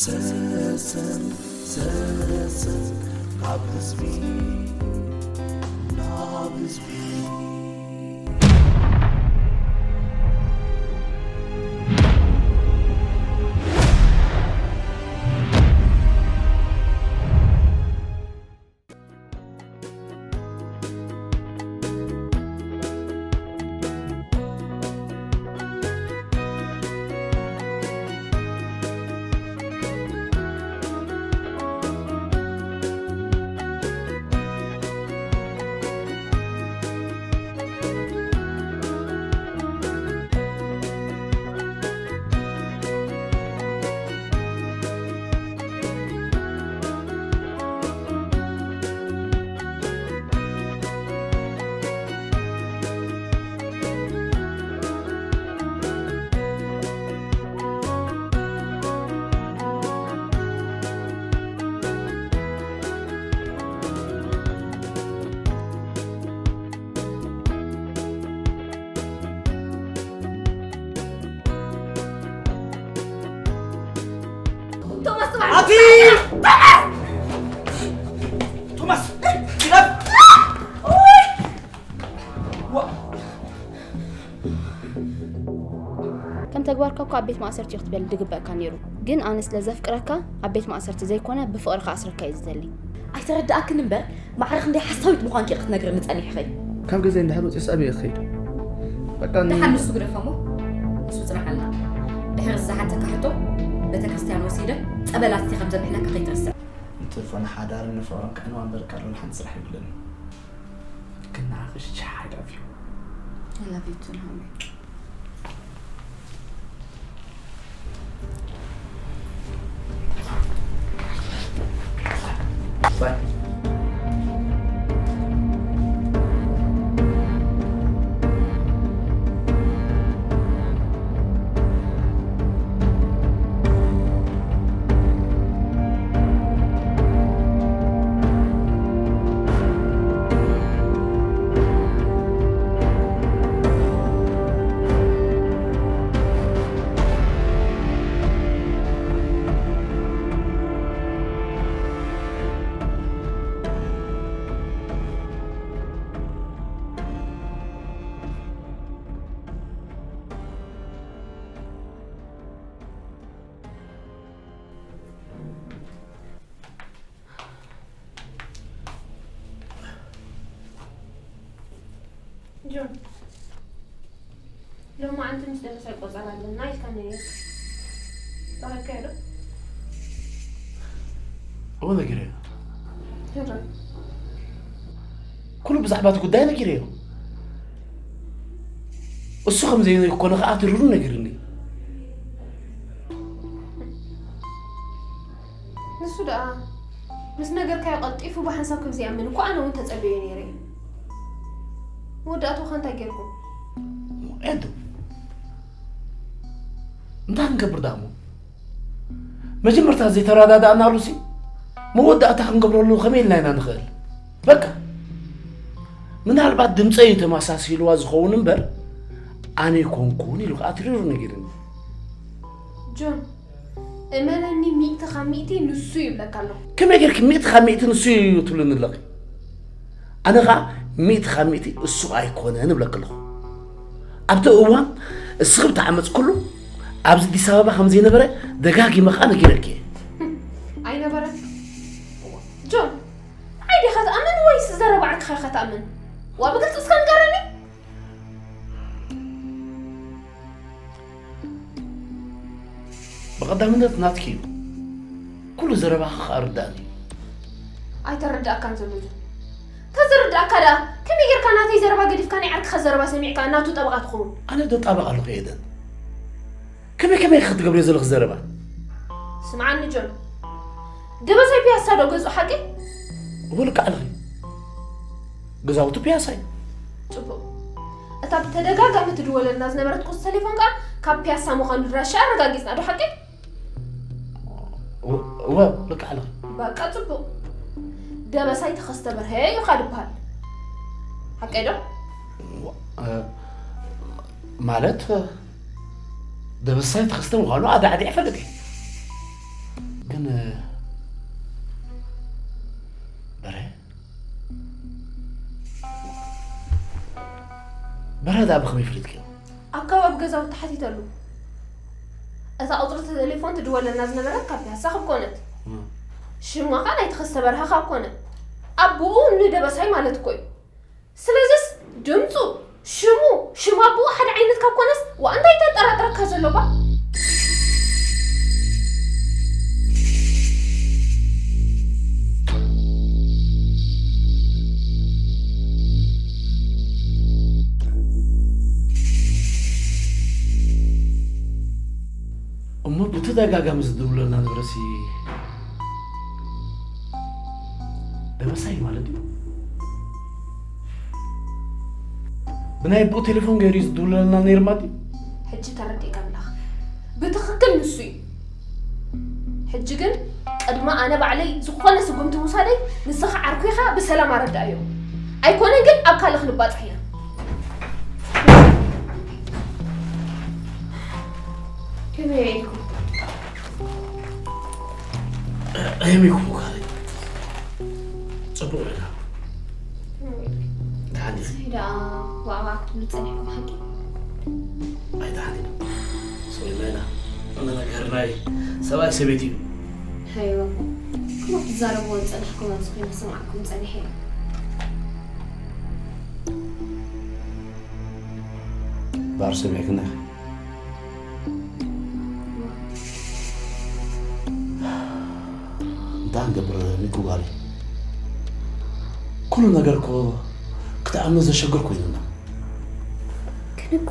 ሰሰን ሰሰን ካብ ህዝቢ ናብ ህዝቢ። ቶማስ፣ ትባዕ ኣቲ! ቶማስ! ቶማስ! ግደፍ! ዋ! ከም ተግባርካ እኮ ኣብ ቤት ማእሰርቲ እዩ ክትበል ድግበእካ ነይሩ። ግን ኣነ ስለ ዘፍቅረካ ኣብ ቤት ማእሰርቲ ዘይኮነ ብፍቕሪ ክኣስረካ እዩ ዝደሊ። ኣይተረድኣክን እምበር፣ ማዕረ ክንደይ ሓሳዊት ምዃንኪ ክትነግርኒ ጸኒሕኺ። ካብ ገዛይ እንድሕር ወፂእስ ኣበይ እየ ክኸይድ? በቃ ን- ደሓን ንሱ ግደፎ እሞ፣ ንሱ ጽናሓልና። ድሕሪ ዝሓተካ ሕቶ፣ ቤተክርስትያን ወሲደ ጸበል ኣስቲ ከም ዘብሕለካ ከይትርስዕ። ንትርፎ ንሓዳርን ንፍቕርን ከዕንዋ እምበር ካልእ ሓንቲ ስራሕ የብለንን። ግን ንዓኺ ሽሻ ሓይዳ እዩ። I love you too, ናሆሜ። ጆን፣ ሎማዓንቲ ምስ ደበሳይ ቆጸራ ኣለና ኢልካ ነይርካ። ጸሪፍካዮ ዶ? እወ፣ ነጊረዮ። ሕራይ። ኩሉ ብዛዕባ እቲ ጉዳይ ነጊረዮ። እሱ ከም ዘይኮነ ከኣ ትርሩ ነጊሩኒ። ንሱ ደኣ ምስ ነገርካዮ ቀልጢፉ ብሓንሳብ ከም ዘይኣምን እኮ ኣነ እውን ተጸብየ ነይረ። መወዳእትኡ ከ እንታይ ጌርኩም? ኤዱ፣ እንታይ ክንገብር ደኣ እሞ? መጀመርታ ዘይተረዳዳእናሉሲ መወዳእታ ክንገብረሉ ከመይ ኢልና ኢና ንኽእል? በቃ፣ ምናልባት ድምፀይ እዩ ተመሳሲልዋ ዝኸውን እምበር፣ ኣነ ኣይኮንኩን ኢሉ ከዓ ትሪሩ ነጊሩኒ። ጆን፣ እመነኒ፣ ሚእቲ ካብ ሚእቲ ንሱ ይብለካ ኣለኹ። ከመይ ጌርኪ ሚእቲ ካብ ሚእቲ ንሱ እዩ ትብልኒ ኣለኺ? ኣነ ኸዓ ሚእቲ ካብ ሚእቲ እሱ ኣይኮነን እብለኪ ኣለኹ። ኣብቲ እዋን እስኺ ብተዓመፅክሉ ኣብዚ ኣዲስ ኣበባ ከም ዘይነበረ ደጋጊመ ኸዓ ነጊረኪ እየ። ኣይነበረን። ጆን፣ ንዓይ ዲኻ ትኣምን ወይስ ዘረባ ዓርክኻ ኢኻ ትኣምን? ዋ፣ ብግልፂ እስከ ንገረኒ። ብቐዳምነት ናትኪ እዩ። ኩሉ ዘረባኺ ከኣ ርዳእኒ እዩ። ኣይተረድኣካን ዘሎ ጆን። ተዝርድኣካ ደኣ ከመይ ጌርካ ናተይ ዘረባ ገዲፍካ ናይ ዓርክኻ ዘረባ ሰሚዕካ ናቱ ጠበቓ ትኸውን? ኣነ ዶ ጠበቓ ኣለኹ ኤደን? ከመይ ከመይ ኢኺ ክትገብርዮ ዘለኺ ዘረባ? ስምዓኒ ጆን፣ ደበሳይ ፒያሳ ዶ ገዝኡ ሓቂ? እወ፣ ልክዕ ኣለኺ። ገዛውቱ ፒያሳ እዩ። ጽቡቕ። እታ ብተደጋጋሚ ትድወለልና ዝነበረት ቁጽሪ ተሌፎን ከኣ ካብ ፒያሳ ምዃኑ ድራሻ ኣረጋጊጽና ዶ ሓቂ? እወ፣ እወ፣ ልክዕ ኣለኺ። በቃ ጽቡቕ። ደበሳይ ተኸስተ በርሀ እዩ ኸኣ ድበሃል። ሓቀይ ዶ? እወ፣ እ፣ ማለት፣ ደበሳይ ተኸስተ ምዃኑ ኣዳዕዲዐ እፈልጥ እየ። ኣነ በረ በረ ዳ ብኸመይ ፍሊጥክዮ? ኣብ ከባቢ ገዛውቲ ተሓቲተሉ። እታ ቁፅሪ ቴሌፎን ትድወለና ዝነበረት ካብ ፒያሳ ካብ ኮነት፣ ሽማ ከዓ ናይ ተኸስተ በርሀ ካብ ኮነ፣ ኣቦኡ ንደበሳይ ማለት እኮ እዩ። ስለዚስ ድምፁ፣ ሽሙ፣ ሽም ኣቦኡ ሓደ ዓይነት ካብ ኮነስ፣ ዋ እንታይ ተጠራጥረካ ዘሎ ባ? እሞ ብተደጋጋሚ ዝድውለልና ንብረትሲ ደበሳይ ማለት ድዩ? ብናይ ኣቦኡ ቴሌፎን ገይሩ እዩ ዝድውለልና ነይሩ ማለት ድዩ? ሕጂ ተረዲእካ ኣምላኽ። ብትኽክል ንሱ እዩ። ሕጂ ግን ቅድሚ ኣነ ባዕለይ ዝኾነ ስጉምቲ ምውሳደይ ንስኻ ዓርኩ ኢኻ ብሰላም ኣረዳእዮ። ኣይኮነን ግን ኣብ ካልእ ክንባጻሕ ኢና። ከመይ ኢልኩም? ከመይ ኢልኩም? ጽቡቕ ኢልካ። ደሓን ኢኺ? እንታይ ደኣ ዋዕዋዕ ክትብሉ ጸኒሕኩም ሓቂ? ኣይተሓቲና። ሰው ኢልና ኢና። እነ ነገር ናይ ሰብኣይ ሰበይቲ እዩ። ሃይወ፣ እሞ ክትዛረብዎ ዝጸናሕኩም ኣብዚ ኮይነ ክሰምዓኩም ጸኒሐ እየ። ባር ሰሚዕክና ኢኺ። እንታይ ክንገብር ሚኩ ጓለይ? ኩሉ ነገር እኮ ክትኣምኖ ዘሸግር ኮይኑና። ግን እኮ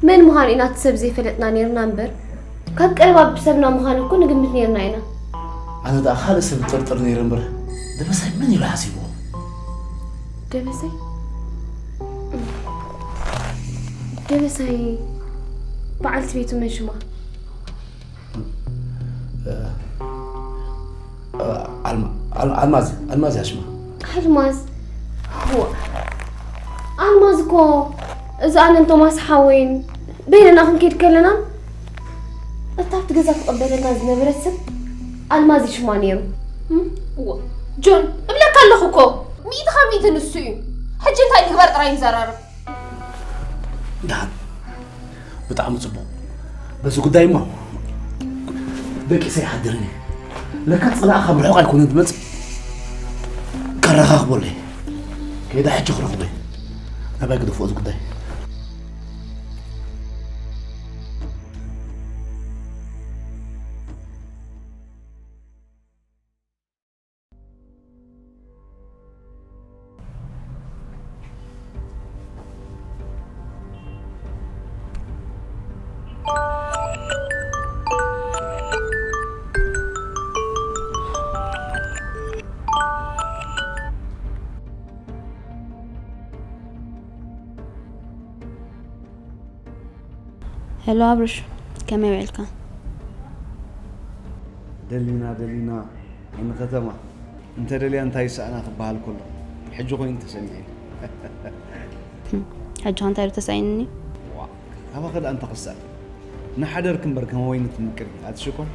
መን ምዃኑ ኢና እቲ ሰብ ዘይፈለጥና ነይርና እምበር፣ ካብ ቀረባ ብሰብና ምዃኑ እኮ ንግምት ነይርና ኢና። ኣነ ደኣ ካልእ ሰብ እጥርጥር ነይረ እምበር፣ ደበሳይ መን ኢሉ ሓሲብዎ? ደበሳይ? ደበሳይ በዓልቲ ቤቱ መን ሽማ? ኣልማ-፣ ኣል-፣ ኣልማዝ፣ ኣልማዝ እያ ሽማ። ኣልማዝ? ዋ፣ ኣልማዝ እኮ እዚ ኣነን ቶማስ ሓወይን በይንና ክንከይድ ከለና እታ ኣብቲ ገዛ ትቕበለና ዝነበረት ሰብ ኣልማዝ እዩ ሽማ ነይሩ። እም? እዋ፣ ጆን፣ እብለካ ኣለኹ እኮ። ሚእቲ ካብ ሚእቲ ንሱ እዩ። ሕጂ እንታይ ንግበር ጥራይ ንዘራረብ። ደሓን፣ ብጣዕሚ ጽቡቕ። በዚ ጉዳይ እሞ ደቂሰ ይሓድርን እየ። ለካ ጽላእ ካብ ርሑቕ ኣይኮነን ዝመጽእ። ከራኻኽበለይ። ከይዳ ሕጂ ክረኽቦ እየ። ናባይ ግደፎ እዚ ጉዳይ። ሄሎ ኣብርሽ፣ ከመይ ውዒልካ? ደሊና፣ ደሊና፣ ዓይኒ ከተማ። እንተ ደልያ እንታይ ይሰኣና ክበሃል ከሎ፣ ሕጂ ኮይኑ ተሰሚዑኒ። ሕጂ እንታይ ዶ ተሳኢንኒ? ዋ፣ ካባኺ ደኣ እንተ ክሳእ። ንሓደርኪ እምበር ከም ወይኒ ትምቅሪ፣ ኣቲ ሽኮር።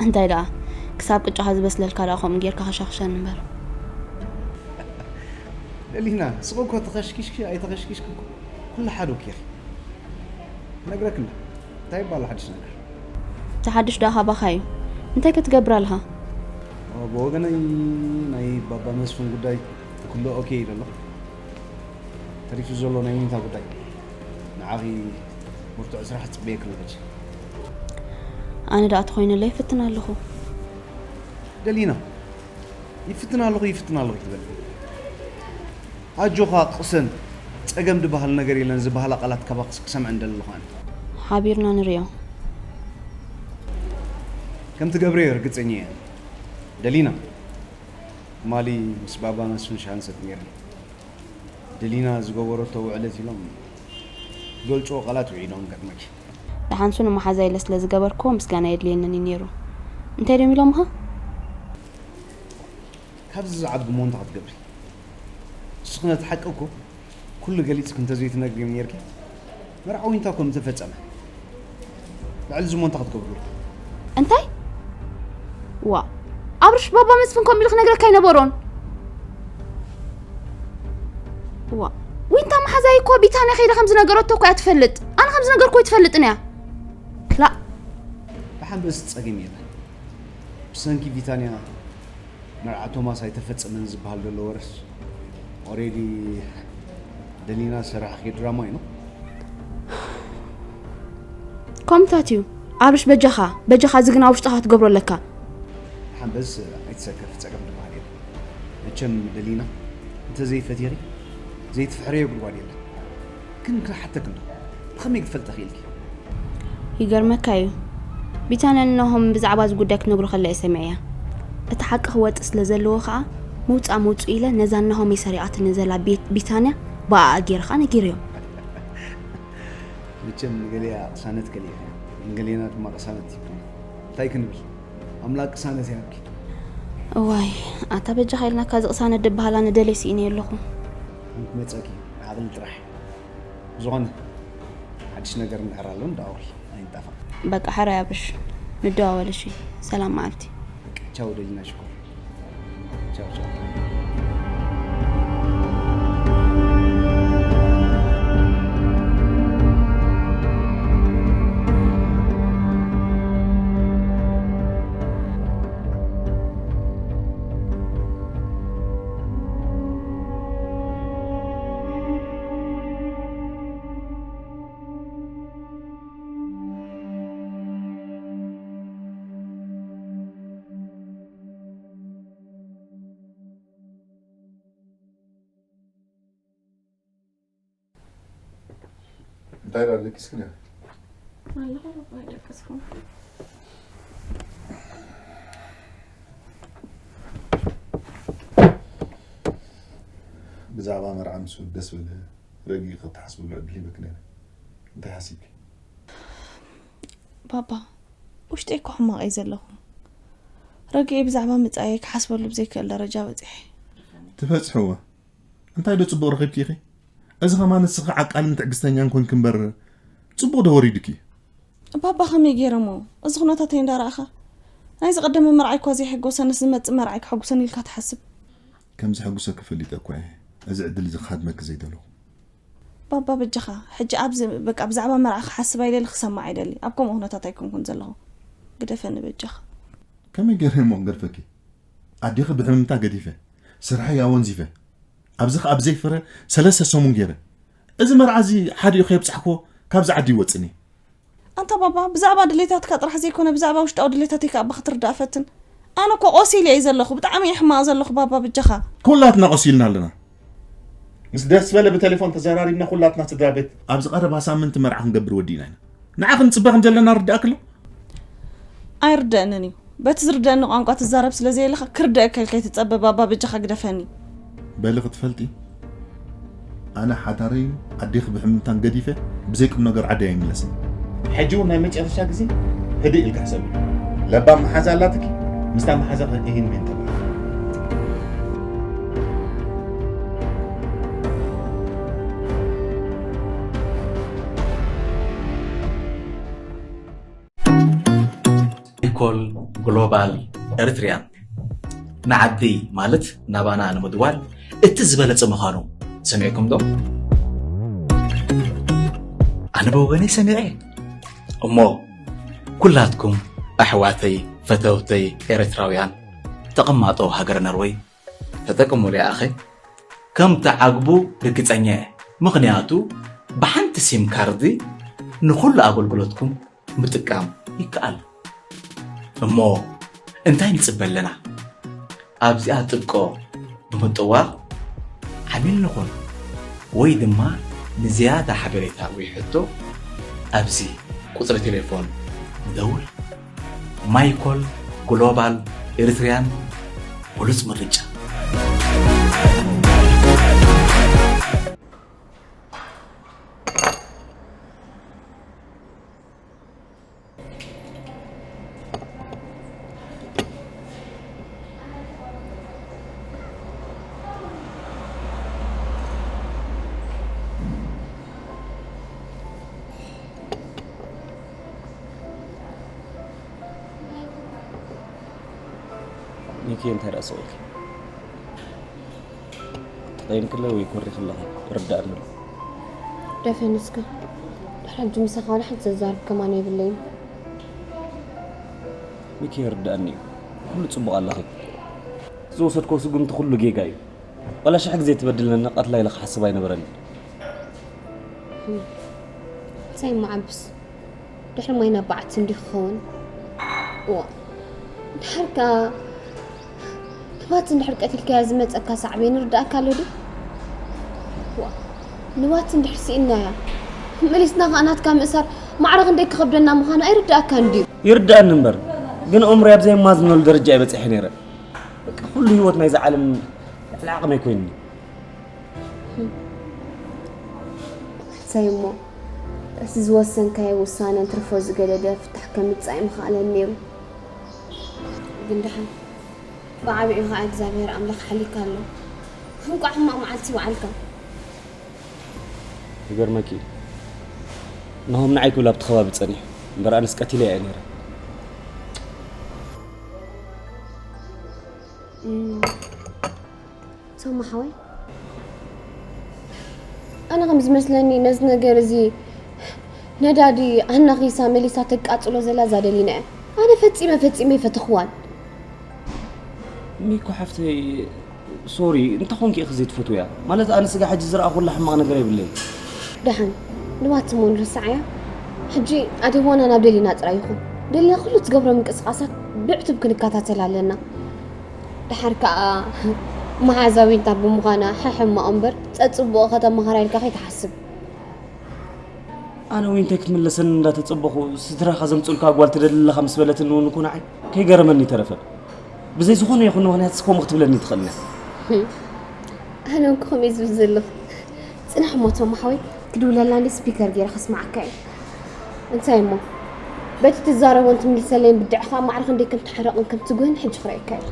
እንታይ ደኣ፣ ክሳብ ቅጫኻ ዝበስለልካ ደኣ ከምኡ ጌርካ ከሻኽሸኒ እምበር። ደሊና፣ ስቕ እኮ ተኸሽኪሽኪ ኣይተኸሽኪሽኪ እኮ ኩሉ ሓደ እኮ ኢኺ። ክነግረኪ እንዳ፣ እንታይ ይበሃል ሓድሽ ነገር? እቲ ሓድሽ ደኣ ካባኻ እዩ። እንታይ ከ ትገብር ኣለኻ? ኦ፣ ብወገነይ ናይ ባባ መስፍን ጉዳይ ኩሉ ኦኬ ኢለ ኣለኹ። ተሪፉ ዘሎ ናይ ዊንታ ጉዳይ። ንዓኺ ብርቱዕ ስራሕ ጽበየኪ ኣለኹ ሕጂ። ኣነ ደኣ ተኾይነለይ ይፍትን ኣለኹ። ደሊና፣ ይፍትን ኣለኹ፣ ይፍትን ኣለኹ ትብል። ኣጆኻ ቅሰን፣ ጸገም ዝበሃል ነገር የለን ዝበሃላ ቃላት ካባኺ ክሰምዐን ደሊ ኣለኹ ኣነ። ሓቢርና ንርእዮ። ከም ትገብርዮ ርግጸኛ እየ። ደሊና፣ ትማሊ ምስ ባባ መስፍን ሻሂ ንሰቲ ነይርና። ደሊና ዝገበረቶ ውዕለት ኢሎም ዝገልጽዎ ቃላት ውዒሎም ገጥመኪ። ደሓንሱ ንመሓዛይ ኢለ ስለ ዝገበርክዎ ምስጋና የድልየንን እዩ ነይሩ። እንታይ ድዮም ኢሎምኻ? ካብዚ ዝዓቢ እሞ እንታይ ክትገብሪ? ንስኺ ነቲ ሓቂ እኮ ኩሉ ገሊጽኪ እንተዘይትነግርዮም ነይርኪ፣ መርዓ ዊንታ እኮ ምተፈጸመ። ልዕሊ እዚ እሞ እንታይ ክትገብሩ? እንታይ? ዋ፣ ኣብርሽ፣ ባባ መስፍን ከምኡ ኢሉ ክነግረካ ኣይነበሮን። ዋ፣ ዊንታ መሓዛይ እኮ ቢታንያ ከይደ ከም ዝነገረቶ እኮ እያ ትፈልጥ። ኣነ ከም ዝነገርኩ ኣይትፈልጥን እያ። ክላእ። ብሓንበስ ጸገም የለን። ብሰንኪ ቢታንያ መርዓ ቶማስ ኣይተፈጸመን ዝበሃል ዘሎ ወረስ ኦሬዲ ደሊና ዝሰራሕክዮ ድራማ እዩ። ከምታት እዩ። ኣብርሽ፣ በጃኻ፣ በጃኻ፣ ዝግና ውሽጥኻ ትገብሮ ኣለካ። ሓንበስ ኣይትሰከፍ፣ ጸገም ዝበሃል የለን። መቸም ደሊና እንተዘይፈቲኺ ዘይትፍሕረዮ ጉድጓድ የለን። ግን ክሓተክ እንዶ፣ ብኸመይ ክትፈልጠ ክኢልኪ? ይገርመካ እዩ። ቢታንያ ንናሆም ብዛዕባ እዚ ጉዳይ ክትነግሮ ከላ እየ ሰሚዐያ። እቲ ሓቂ ክወጽእ ስለ ዘለዎ ከኣ፣ ምውጻእ ምውጽእ ኢለ ነዛ ናሆመይ ሰሪቓትኒ ዘላ ቤት ቢታንያ ብኣኣ ገይረ ከኣ ነጊረዮም። መቸም ንገሊኣ ቅሳነት ከሊእኻ፣ ንገሊና ድማ ቅሳነት ይብልና። እንታይ ክንብል? ኣምላኽ ቅሳነት ይሃብኪ። እዋይ፣ ኣታ በጃኻ ኢልናካ እዚ ቅሳነት ድበሃል ኣነ ደልየ ስኢነ ኣለኹ። ኣንክ መጸኪ፣ ዓቕሊ ጥራሕ። ዝኾነ ሓድሽ ነገር እንድሕር ኣሎ እንዳኣውሪ ኣይንጣፋ። በቃ ሕራይ ኣብርሽ፣ ንደዋወል እሺ። ሰላም መዓልቲ። ቻው ደሊና ሽኮር። ቻው ቻው። እንታይ ደኣ ደቂስክን? ኣለኹ ባባ፣ ኣይደቀስኩን። ብዛዕባ መርዓ ምስ ወደስ በለ ረጊእ ክትሓስብሉ ዕድል ሂበኪ ነይረ። እንታይ ሓሲብኪ? ባባ፣ ውሽጠይ እኮ ሕማቕ እየ ዘለኹ። ረጊኤ ብዛዕባ መጻኢየይ ክሓስበሉ ብዘይክእል ደረጃ በጺሐ። ትበጽሕዎ? እንታይ ዶ ጽቡቕ ረኺብኪ ኢኺ? እዚ ኸማን ንስኺ ዓቃልን ትዕግስተኛን ኮንኪ እምበር፣ ጽቡቕ ዶ ወሪዱኪ? ባባ፣ ከመይ ገይረ እሞ? እዚ ኩነታተይ እንዳረኣኻ፣ ናይ ዝቐደመ መርዓይ እኳ ዘይሐጎሰንስ፣ ዝመጽእ መርዓይ ከሐጉሰኒ ኢልካ ትሓስብ? ከም ዘሐጉሰኪ ፈሊጠ እኳ እየ እዚ ዕድል እዚ ክሃድመኪ ዘይደለኹ። ባባ፣ በጃኻ፣ ሕጂ ኣብዚ በቃ ብዛዕባ መርዓ ክሓስብ ኣይደሊ፣ ክሰምዕ ኣይደሊ። ኣብ ከምኡ ኩነታት ኣይኮንኩን ዘለኹ። ግደፈኒ በጃኻ። ከመይ ገይረ እሞ ክገድፈኪ? ኣዴኺ ብሕምምታ ገዲፈ፣ ስርሐይ ኣወንዚፈ፣ ኣብዚ ኸኣ ብዘይ ፍረ ሰለስተ ሰሙን ገይረ። እዚ መርዓ እዚ ሓዲኡ ከየብጻሕክዎ ካብዚ ዓዲ ይወጽእን እየ። ኣንታ ባባ፣ ብዛዕባ ድሌታትካ ጥራሕ ዘይኮነ፣ ብዛዕባ ውሽጣዊ ድሌታተይ ከኣ እባ ክትርዳእ ፈትን። ኣነ እኮ ቆሲለ እየ ዘለኹ፣ ብጣዕሚ እየ ሕማቕ ዘለኹ ባባ፣ በጃኻ። ኩላትና ቆሲልና ኣለና። ምስ ደስ በለ ብቴሌፎን ተዘራሪብና ኩላትና ስድራ ቤት። ኣብዚ ቀረባ ሳምንቲ መርዓ ክንገብር ወዲእና ኢና። ንዓ ክንጽበ ከም ዘለና ርዳእክሎ? ኣይርደእንን እዩ። በቲ ዝርደእኒ ቋንቋ ትዛረብ ስለ ዘየለኻ፣ ክርደእካ ኢልካ ኣይትጸበ ባባ፣ በጃኻ ግደፈኒ። በሊ ክትፈልጢ፣ ኣነ ሓዳረይ ኣዴኺ ብሕምምታን ገዲፈ ብዘይ ቁም ነገር ዓደይ ኣይምለስን። ሕጂ እውን ናይ መጨረሻ ግዜ ህድእ ኢልካ ሕሰብሉ። ለባም መሓዛ ኣላትኪ፣ ምስታ መሓዛኺ እሂን ሜን ተባሃሊ። ማይኮል ግሎባል ኤሪትሪያን ንዓዲ ማለት ናባና ንምድዋል እቲ ዝበለጸ ምዃኑ ሰሚዕኩም ዶ? ኣነ ብወገነይ ሰሚዐ። እሞ ኩላትኩም ኣሕዋተይ ፈተውተይ ኤርትራውያን ተቐማጦ ሃገረ ነርወይ ተጠቀሙሉ ይኣኸ ከም ትዓግቡ ርግጸኛ እየ። ምኽንያቱ ብሓንቲ ሲም ካርዲ ንኹሉ ኣገልግሎትኩም ምጥቃም ይከኣል። እሞ እንታይ ንጽበ ኣለና? ኣብዚኣ ጥብቆ ብምጥዋቕ ዓሚል ንኹን፣ ወይ ድማ ንዝያዳ ሓበሬታ ወይ ሕቶ ኣብዚ ቁጽሪ ቴሌፎን ንደውል። ማይኮል ግሎባል ኤሪትሪያን ብሉጽ ምርጫ። ሚኪ እንታይ ደኣ ስቕ ኢልኪ? ተቐይምክለ ወይ ኮሪኽለኺ? ርዳእኒ ኣሎ። ደፈን እስከ። ድሕሪ ሕጂ ምሳኻ ዋላ ሓንቲ ዘዛርብ ከማን የብለይን። ሚኪ ርዳእኒ እዩ። ኩሉ ጽቡቕ ኣለኺ። ዝወሰድኮ ስጉምቲ ኩሉ ጌጋ እዩ። ዋላ ሽሕ ግዜ ትበድለኒ ቀትላ ኢለ ክሓስብ ኣይነበረኒ። እንታይ እሞ ዓብስ ድሕሪ ማይ ናብ በዓቲ እንዲሁ ክኸውን። እዋ ድሓር ከኣ ንባቲ እንድሕር ቀቲልካያ ዝመፀካ ሳዕቤን ይርዳእካ ኣሎ ድዩ? እዋ ንባቲ እንድሕር ስኢንናያ መሊስና ከኣ ናትካ ምእሳር ማዕረ ክንደይ ክኸብደና ምዃኑ ኣይርዳእካን ድዩ? ይርዳእኒ እምበር ግን ኦምሪ ኣብ ዘይማዝነሉ ደረጃ እየ በፂሐ ነይረ። በቃ ኩሉ ህይወት ናይዛ ዓለም ልዕሊ ዓቕመይ ኮይኑኒ። እንታይ እሞ እቲ ዝወሰንካዮ ውሳነ እንትርፎ ዝገደደ ፍታሕ ከምጻእ ምኽኣለን ነይሩ። ግን ደሓን ብዓቢዑ ከዓ እግዚኣብሔር ኣምላኽ ሓሊካ ኣሎ። እንቋዕ ሕማቕ መዓልቲ ይውዓልካ። ይገርመኪ ናሆም ንዓይ ክብል ኣብቲ ከባቢ ጸኒሑ እምበር ኣነስ ቀቲለ እየ ነይረ። ሶማ ሓወይ ኣነ ከም ዝመስለኒ ነዚ ነገር እዚ ነዳዲ ኣናኺሳ መሊሳ ተቃጽሎ ዘላ እዛ ደሊና እያ። ኣነ ፈጺመ ፈጺመ ይፈተኽዋን። ሚኮ ሓፍተይ ሶሪ እንተ ኾንኪ ኢኺ ዘይትፈትውያ ማለት ኣነ ስጋ ሕጂ ዝረኣኹላ ሕማቕ ነገር የብለይ። ደሓን ንባቲ ሞ ንርሳዓያ። ሕጂ ኣደዋና ናብ ደሊና ጥራይ ይኹን። ደሊና ኩሉ ትገብሮ ምንቅስቃሳት ብዕቱብ ክንከታተል ኣለና። ደሓር ከኣ መሓዛዊንታ ብምዃና ሕሕማቕ እምበር ጸጽቡቕ ከተመኻራ ኢልካ ከይትሓስብ። ኣነ ዊንተይ ክትምለሰኒ እንዳተጸበኹ ስድራኻ ዘምጽኡልካ ጓል ትደሊ ኣለኻ ምስ በለትኒ እውን እኮ ንዓይ ከይገረመኒ ተረፈ። ብዘይ ዝኾነ ይኹን ምኽንያት እስከ ከምኡ ክትብለኒ ትኽእል እያ። ኣነ እውን ከምኡ ዝብል ዘለኹ። ጽናሕ እሞ ቶም ሓወይ ክድውለላ እንዲ ስፒከር ገይረ ከስማዓካ እዩ። እንታይ እሞ በቲ ትዛረቦን ትምልሰለይን ብድዕኻ ማዕረ ክንደይ ከም ትሕረቕን ከም ትጉህን ሕጂ ክረእየካ እዩ።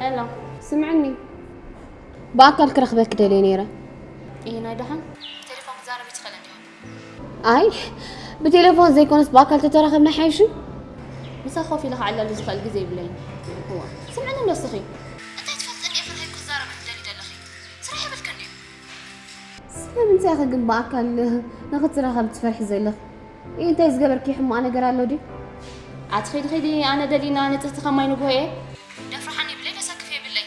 ሄሎ ስምዕኒ ብኣካል ክረኽበኪ ደልየ ነይረ። እየ ናይ ደሓን ብቴሌፎን ክዛረብ ይትኽእል እንዲኹም ኣይ ብቴሌፎን ዘይኮነስ ብኣካል ተተራኸብና ሓይሹ። ምሳኺ ኮፍ ኢለ ክዕለሉ ዝኽእል ግዜ የብለይን። እዋ ስምዕኒ እንዶ እስኺ። እንታይ ትፈልጥኒ ኢኺ እንታይ ክዛረብ ትደሊ ዘለኺ? ስራሕ የብልክን ድዩ? ስለምንታይ ኢኺ ግን ብኣካል ንኽትራኸብ ትፈርሒ ዘለኺ? እንታይ ዝገበርክዮ ሕማቕ ነገር ኣሎ ድዩ? ኣቲ ኺዲ ኺዲ ኣነ ደሊና ንጽህቲ ከማይ ንግሆ እየ። ደፍርሓኒ ይብለይ ደሰክፍ የብለይ።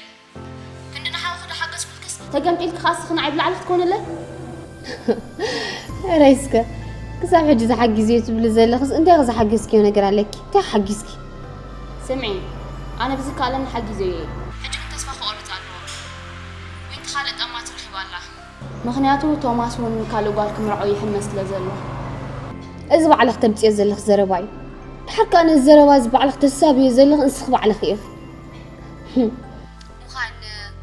ክንዲ ንሓውኺ ዶ ሓገዝኩልክስ ተገምጢልኪ ከኣ እስኺ ንዓይ ብላዕሊ ክትኮንለይ? ረይስከ ክሳብ ሕጂ ዝሓጊዝዮ ትብሊ ዘለኽስ እንታይ ዝሓገዝክዮ ነገር ኣለኪ? እንታይ ሓጊዝኪ? ስምዒ ኣነ ብዝከኣለኒ ሓጊዘዮ እየ። ሕጂ ግን ተስፋ ክቆርጽ ኣለዎ። ዊንቲ ካልእ ጠማቲ ረኺባ ኣላ። ምኽንያቱ ቶማስ እውን ካልእ ጓል ክምርዖ ይሕመስ ስለ ዘሎ። እዚ ባዕልኽ ተምፅዮ ዘለኽ ዘረባ እዩ። ድሓር ከኣ ነዚ ዘረባ እዚ ባዕልኽ ተሳብዮ ዘለኽ ንስኽ ባዕልኽ ኢኽ። ምዃን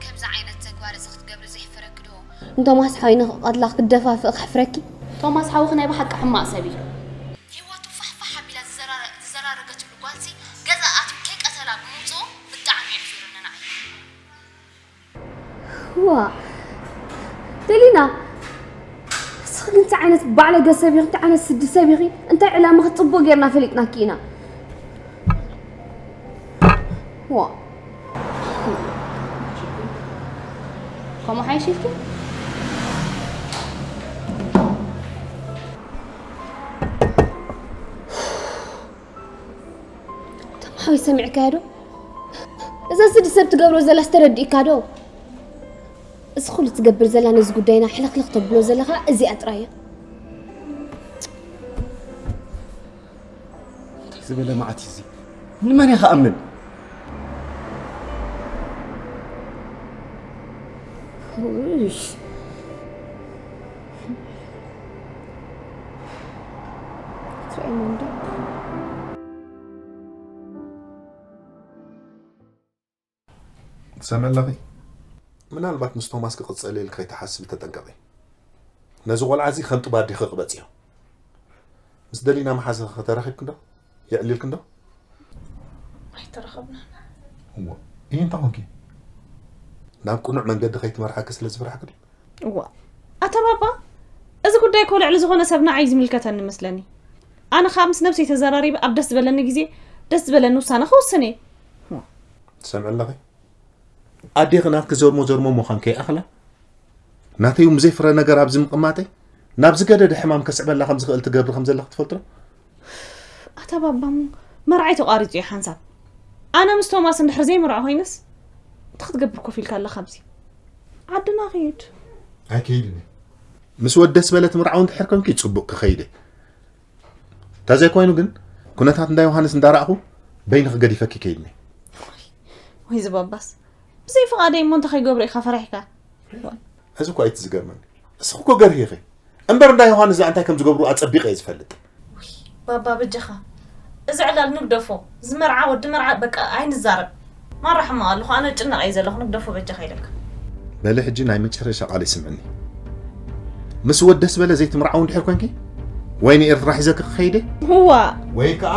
ከምዚ ዓይነት ተግባር እዚ ክትገብሪ ዘሕፍረኪ ዶ? ንቶማስ ሓወይ ንኽቐትላ ክትደፋፍእ ከሕፍረኪ? ቶማስ ሓውኺ ናይ ብሓቂ ሕማቕ ሰብ እዩ። ህይወቱ ፋሕፋሕ ኣቢላ ዝዘራረገትሉ ጓልሲ ገዛ ኣትዩ ከይቀተላ ብምውፅኡ ብጣዕሚ እዩ ኣሕፊሩኒ ንዓይ። ዋ ደሊና እስኺ እንታይ ዓይነት ባዕለገ ሰብ ኢኺ እንታይ ዓይነት ስዲ ሰብ ኢኺ እንታይ ዕላማኺ ፅቡቅ ጌርና ፈሊጥናኪ ኢና ዋ ከምኡ ሓይሽ ኢልኪ ተማሓዊ ሰሚዕካያ ዶ እዛ ስዲ ሰብ ትገብሮ ዘላስ ተረዲእካ ዶ? እዚ ኩሉ ትገብር ዘላ ነዚ ጉዳይና ሕልኽልኽ ተብሎ ዘለኻ እዚኣ ጥራይ እያ። እንታይ ዝበለ መዓት እዩ እዚ? ንመን እየ ክኣምን? ውሽ ትርእይና እንዶ ትሰምዒ ኣለኺ? ምናልባት ምስ ቶማስ ክቕጸል ኢልኪ ከይትሓስቢ ተጠንቀቒ። ነዚ ቆልዓ እዚ ከም ጡብ ኣዴኺ ቅበጽዮ። ምስ ደሊና መሓዝኺ ተራኺብኪ ዶ? የዕሊልኪ ዶ? ኣይተራኸብናን። እዎ። ይህ እንታይ ኾንኪ? ናብ ቅኑዕ መንገዲ ከይትመርሓኪ ስለ ዝፈራሕኪ ድዩ? እዋ ኣታ ባባ፣ እዚ ጉዳይ እኮ ልዕሊ ዝኾነ ሰብ ንዓይ ዝምልከተኒ መስለኒ። ኣነ ኸኣ ምስ ነብሰይ ተዘራሪበ ኣብ ደስ ዝበለኒ ግዜ ደስ ዝበለኒ ውሳነ ክውስን እየ። ትሰምዒ ኣለኺ? ኣዴኺ ናትኪ ዘርሞ ዘርሞ ምዃን ከይኣኽላ ናተይ እውን ብዘይ ፍረ ነገር ኣብዚ ምቕማጠይ ናብ ዝገደደ ሕማም ከስዕበላ ከም ዝኽእል ትገብሪ ከም ዘለኺ ትፈልጢ ዶ? ኣታ ባባ እሞ መርዓይ ተቋሪጹ እዩ ሓንሳብ። ኣነ ምስ ቶማስ እንድሕር ዘይምርዖ ኮይነስ እንታይ ክትገብር ኮፍ ኢልካ ኣለኻ ኣብዚ? ዓድና ኺድ። ኣይከይድን እየ። ምስ ወዲ ደስ በለ ትምርዓው እንድሕር ኮንኪ ጽቡቕ ክኸይድ እየ። እንተዘይኮይኑ ግን ኩነታት እንዳ ዮሃንስ እንዳረኣኹ በይንኺ ገዲፈኪ ከይድኒ። ወይ ዝባባስ ብዘይ ፍቓደይ እሞ እንታይ ከይገብሩ ኢኻ ፈሪሕካ? እዚ እኮ ኣይትዝገርመኒ። እስኺ እኮ ገርሂ ኢኺ። እምበር እንዳ ዮሃንስ እዛ እንታይ ከም ዝገብሩ ኣጸቢቐ እየ ዝፈልጥ። ውይ ባባ በጃኻ እዚ ዕላል ንግደፎ። ዝመርዓ ወዲ መርዓ በቃ ኣይንዛረብ። ማራ ሕማቕ ኣለኹ ኣነ ጭነቕ እየ ዘለኹ ንግደፎ በጃኻ ኢለካ። በሊ ሕጂ ናይ መጨረሻ ቃለይ ስምዕኒ። ምስ ወዲ ደስ በለ ዘይትምርዓው እንድሕር ኮንኪ ወይ ንኤርትራ ሒዘኪ ክኸይድ እየ እዋ ወይ ከኣ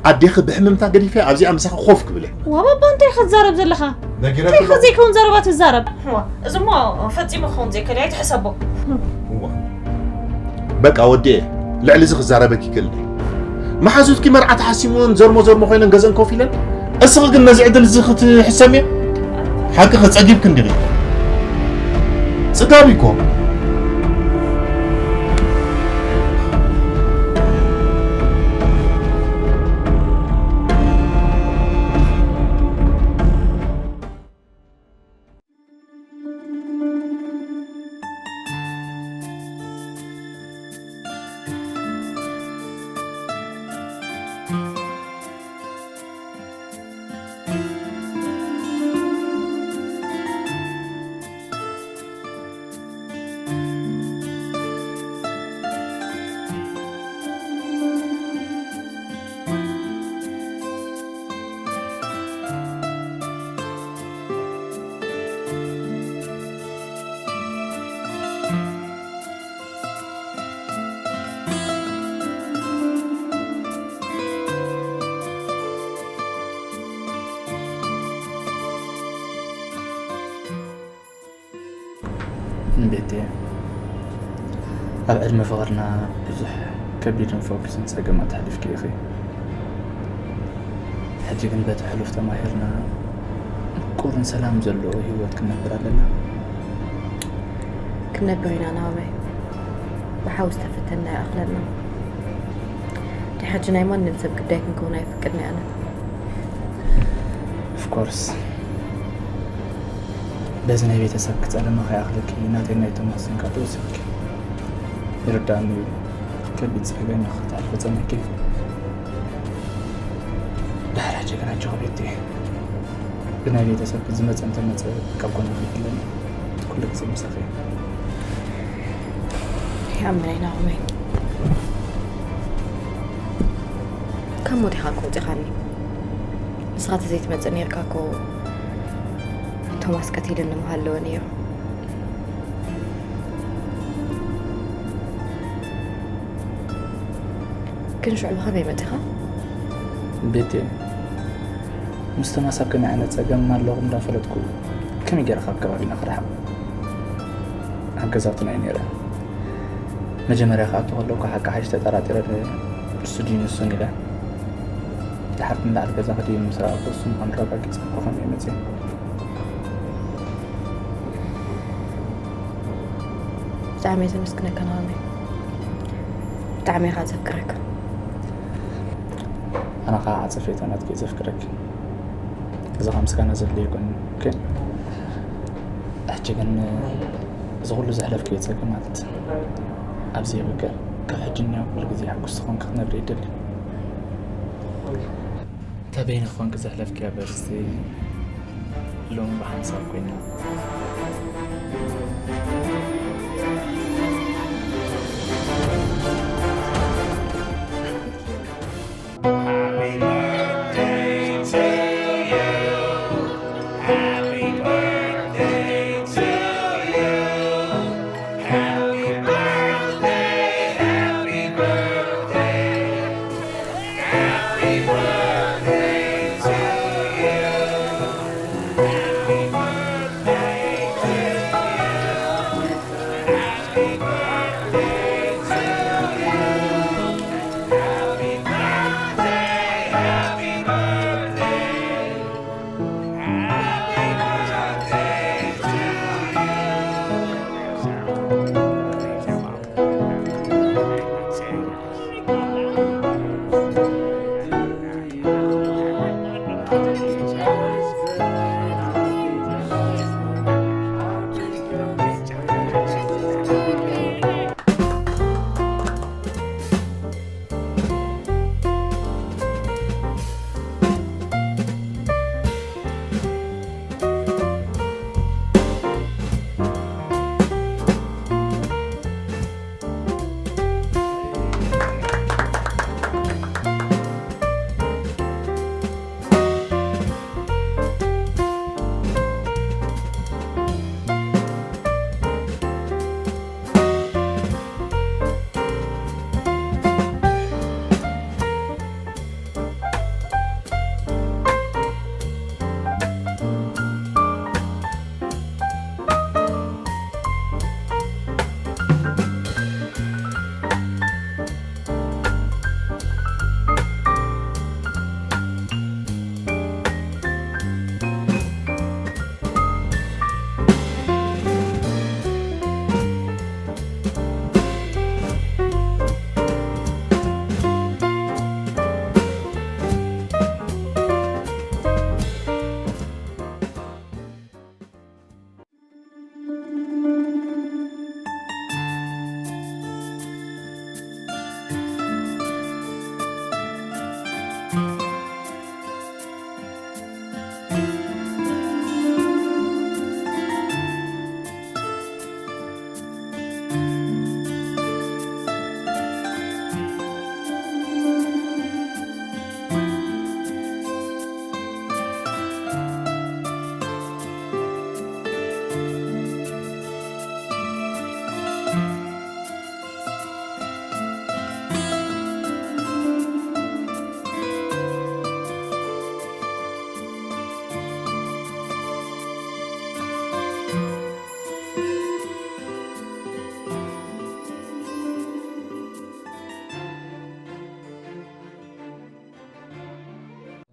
ኣዴኺ ብሕምምታ ገዲፈ ኣብዚኣ ምሳኺ ኮፍ ክብል እየ። ዋ ባባ እንታይ ኢኻ ትዛረብ ዘለኻ? ነጊረኪ እንታይ ኢኻ ኣለኹ። ዘይከውን ዘረባ ትዛረብ? እዋ እዚ እሞ ፈጺሙ ክኸውን ዘይክእል እዩ ኣይትሕሰቦ። እዋ በቃ ወዲኤ ልዕሊ እዚ ክዛረበኪ ይክእል ድየ? መሓዙትኪ መርዓ ተሓሲምወን ዘርሞ ዘርሞ ኮይነን ገዘን ኮፍ ኢለን እስኺ ግን ነዚ ዕድል እዚ ክትሕሰምዮ ሓቅኺ ጸጊብኪ እንዲኺ ጽጋብ እኮ ቤቴ፣ ኣብ ዕድመ ፍቕርና ብዙሕ ከቢድን ፈኲስን ጸገማት ኣሕሊፍኪ ኢኺ። ሕጂ ግን በቲ ሕሉፍ ተማሂርና ምቁርን ሰላም ዘለዎ ህይወት ክንነብር ኣለና። ክንነብር ኢና ናሆመይ። ብሓዊ ዝተፈተና ይኣኽለና። ድሕጂ ናይ ማንም ሰብ ግዳይ ክንከውን ኣይፍቅድን እየ ኣነ። Of course። በዚ ናይ ቤተሰብኪ ጸለመ ከይኣኽለኪ ናተይን ናይ ቶማስን ካብ ተወሲኽኪ ይርድኣኒ እዩ። ከቢድ ጸገም ኢኺ ክትሓልፊ ጸኒሕኪ። ድሕሪ ሕጂ ግን ኣጆኺ ቤቲ። ብናይ ቤተሰብኪ ዝመጸ እንተመጸ ካብ ጎንኺ ይህለኒ። ኩሉ ግዜ ምሳኺ እየ። ይኣምን ኣይናኹመይ ካብ ሞት ኢኻ እኮ ውፂኻኒ። ንስኻ ተዘይትመፅእ ነይርካ እኮ ቶማስ ቀቲልኒ ምሃለወ ነይሩ። ግን ሽዑ ብኸመይ መፂኻ? ቤቴ፣ ምስ ቶማስ ኣብ ከመይ ዓይነት ፀገም ኣለኹ እንዳፈለጥኩ ከመይ ገይረ ካብ ከባቢና ክረሓቕ? ኣብ ገዛውትና እየ ነይረ። መጀመርያ ክኣቱ ከለኩ ሓቂ ሓይሽ ተጠራጢረ፣ እሱ ድዩ ንሱን ኢለ። ድሓር ንላዕሊ ገዛ ክድይብ ምስ ረኣኹ እሱ ምዃኑ ረጋጊፀ ብኸምኡ እየ መፅየ። ብጣዕሚ እየ ዘመስግነካ ናሆመይ። ብጣዕሚ እየ ከዓ ዘፍቅረካ። ኣነ ከዓ ዓጸፌታ ናትኪ እየ ዘፍቅረኪ። እዚ ከዓ ምስጋና ዘድልዮ ኣይኮነን። ኦኬ? ሕጂ ግን እዚ ኩሉ ዘሕለፍክዮ ጸገማት ኣብዚ የብቅዕ። ካብ ሕጂ ንያው ኩሉ ግዜ ሕጉስቲ ኮንኪ ክትነብሪ ይደሊ። እታ በይንኺ ኮንኪ ዘሕለፍክያ በርስቲ ሎሚ ብሓንሳብ ኮይና።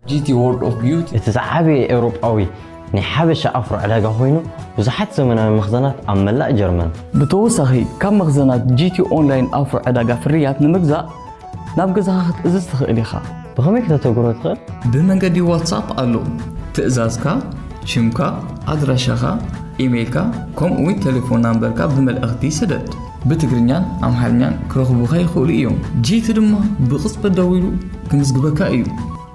ጂ ቲ World of Beauty እቲ ዝዓበየ ኤውሮጳዊ ናይ ሓበሻ ኣፍሮ ዕዳጋ ኮይኑ፣ ብዙሓት ዘመናዊ መኽዘናት ኣብ መላእ ጀርመን። ብተወሳኺ፣ ካብ መኽዘናት ጂ ቲ ኦንላይን ኣፍሮ ዕዳጋ ፍርያት ንምግዛእ ናብ ገዛኻ ክትእዝዝ ትኽእል ኢኻ። ብኸመይ ከተተግብሮ ትኽእል? ብመንገዲ ዋትሳፕ ኣሎ። ትእዛዝካ፣ ሽምካ፣ ኣድራሻኻ፣ ኢሜይልካ፣ ከምኡ እውን ቴሌፎን ናምበርካ ብመልእኽቲ ስደድ። ብትግርኛን ኣምሓርኛን ክረኽቡኻ ይኽእሉ እዮም። ጂ ቲ ድማ ብቕጽበት ደዊሉ ክምዝግበካ እዩ።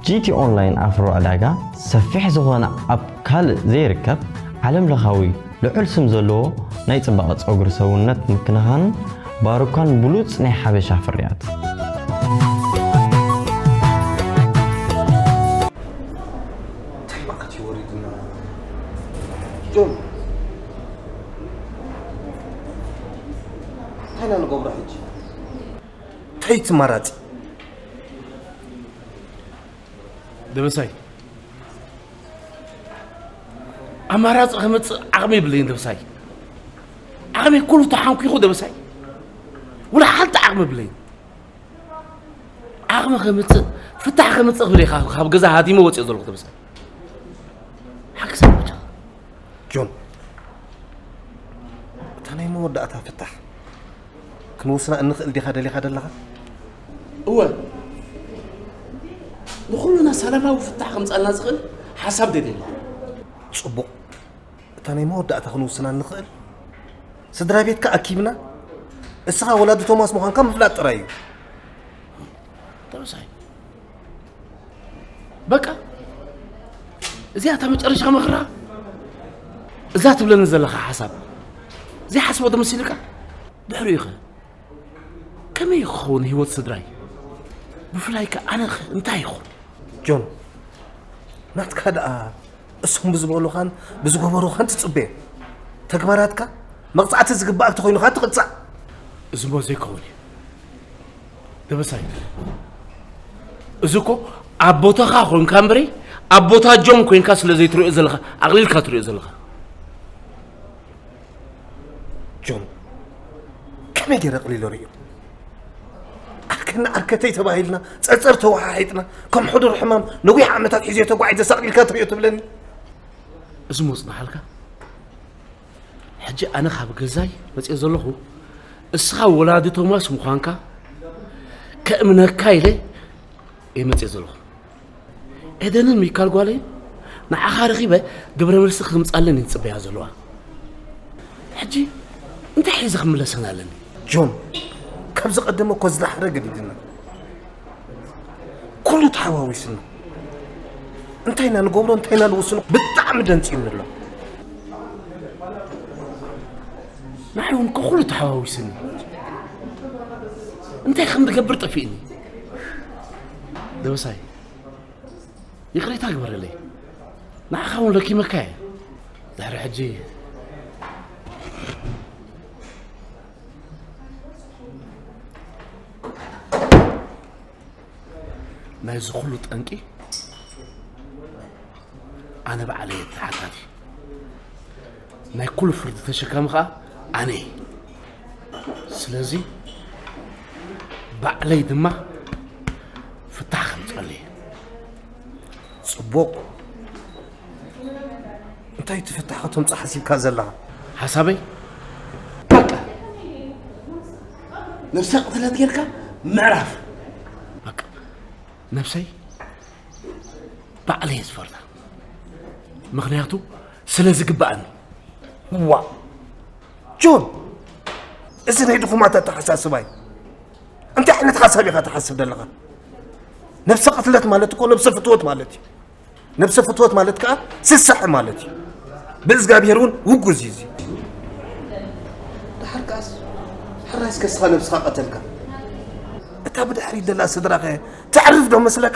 ጂ ቲ ኦንላይን ኣፍሮ ዕዳጋ ሰፊሕ ዝኾነ ኣብ ካልእ ዘይርከብ ዓለም ለኻዊ ልዑል ስም ዘለዎ ናይ ጽባቐ ጸጉሪ ሰውነት ምክንኻንን ባሩካን ብሉጽ ናይ ሓበሻ ፍርያት። እንታይ መዓት እዩ ወሪዱና? ጆን፣ እንታይ ኢና ንገብሮ ሕጂ? እንታይ ትመራጺ? ደበሳይ፣ ኣማራፂ ከምፅእ ዓቕሚ የብለይን ደበሳይ። ዓቕሚ ኩሉ ተሓንኪኹ ደበሳይ። ወላ ሓንቲ ዓቕሚ የብለይን። ዓቕሚ ከምፅእ፣ ፍታሕ ከምፅእ ክብል እየ ካብ ገዛ ሃዲመ ወፂኦ ዘለኹ ደበሳይ። ሓግዘኒ በጃኻ። ጆን፣ እታ ናይ መወዳእታ ፍታሕ ክንወስና እንኽእል ዲኻ ደሊኻ ደለኻ? እወ፣ ንኹልና ሰላማዊ ፍታሕ ከምጻልና ዝኽእል ሓሳብ ደልየ ኣለኹ። ጽቡቕ። እታ ናይ መወዳእታ ክንውስና እንኽእል፣ ስድራ ቤትካ ኣኪብና፣ እስኻ ወላዲ ቶማስ ምዃንካ ምፍላጥ ጥራይ እዩ። ተመሳይ። በቃ፣ እዚኣ እታ መጨረሻ ምኽራ። እዛ ትብለኒ ዘለኻ ሓሳብ ዘይሓስቦ ዶ መሲልካ? ድሕሪኡ ኸ ከመይ ክኸውን ህይወት ስድራይ? ብፍላይ ከ ኣነ ኸ እንታይ ይኹን? ጆን፣ ናትካ ደኣ እሶም ብዝበሉኻን ብዝገበሩኻን ትጽበዮ። ተግባራትካ መቕጻዕቲ ዝግባእ እንተኾይኑ ኸኣ ትቕጻዕ። እዚ እሞ ዘይከውን እዩ ደበሳይ። እዚ እኮ ኣብ ቦታኻ ኮንካ እምበሪ ኣብ ቦታ ጆን ኮንካ ስለ ዘይትሪኦ ዘለኻ ኣቕሊልካ ትሪኦ ዘለኻ። ጆን፣ ከመይ ገይረ ኣቕሊለ ርእዮ? ዓርከና ዓርከተይ ተባሂልና ጸርጸር ተወሓሒጥና ከም ሕዱር ሕማም ነዊሕ ዓመታት ሒዘዮ ተጓዒዘ ሳቕ ኢልካ ትርእዮ ትብለኒ? እዚ እሞ ጽናሓልካ። ሕጂ ኣነ ካብ ገዛይ መጽየ ዘለኹ እስኻ ወላዲ ቶማስ ምዃንካ ከእምነካ ኢለ እየ መጽየ ዘለኹ። ኤደንን ሚካል ጓለይን ንዓኻ ረኺበ ግብረ መልሲ ክምጻለን እየን ዝጽበያ ዘለዋ። ሕጂ እንታይ ሒዘ ክምለሰን ኣለኒ? ጆን፣ ካብ ዝቐደመ እኮ ዝደሓረ ገዲድና። ኩሉ ተሓዋዊስና። እንታይ ኢና ንገብሮ እንታይ ኢና ንውስኖ ብጣዕሚ ደንጽዩኒ ኣሎ። ንዓይ እውን እኮ ኩሉ ተሓዋዊስኒ። እንታይ ከም ዝገብር ጠፊእኒ። ደበሳይ፣ ይቕሬታ ግበረለይ። ንዓኻ እውን ለኪመካ እየ። ድሕሪ ሕጂ ናይዚ ኩሉ ጠንቂ ኣነ ባዕለይ እየ ተሓታቲ። ናይ ኩሉ ፍርዲ ተሸካሚ ኸኣ ኣነ እየ። ስለዚ ባዕለይ ድማ ፍታሕ ከምጸሉ እየ። ጽቡቕ። እንታይ እቲ ፍታሕ ከተምጽእ ሓሲብካ ዘለኻ? ሓሳበይ በቃ ነብሰ ቅትለት ጌርካ ምዕራፍ። በቃ ነብሰይ ባዕለይ እየ ዝፈርዳ። ምኽንያቱ ስለ ዝግባኣኒ። ዋ ጆን፣ እዚ ናይ ድኹማት ኣተሓሳስባ እዩ። እንታይ ዓይነት ሓሳብ ኢኻ ትሓስብ ዘለኻ? ነብሰ ቅትለት ማለት እኮ ነብሰ ፍትወት ማለት እዩ። ነብሰ ፍትወት ማለት ከዓ ስሳሒ ማለት እዩ። ብእግዚኣብሔር እውን ውጉዝ እዩ እዚ። ደሓር ከዓስ ሕራይ እስከ እስኻ ነብስኻ ቀተልካ። እታ ብድሕሪት ዘላ ስድራኸ ተዕርፍ ዶ መስለካ?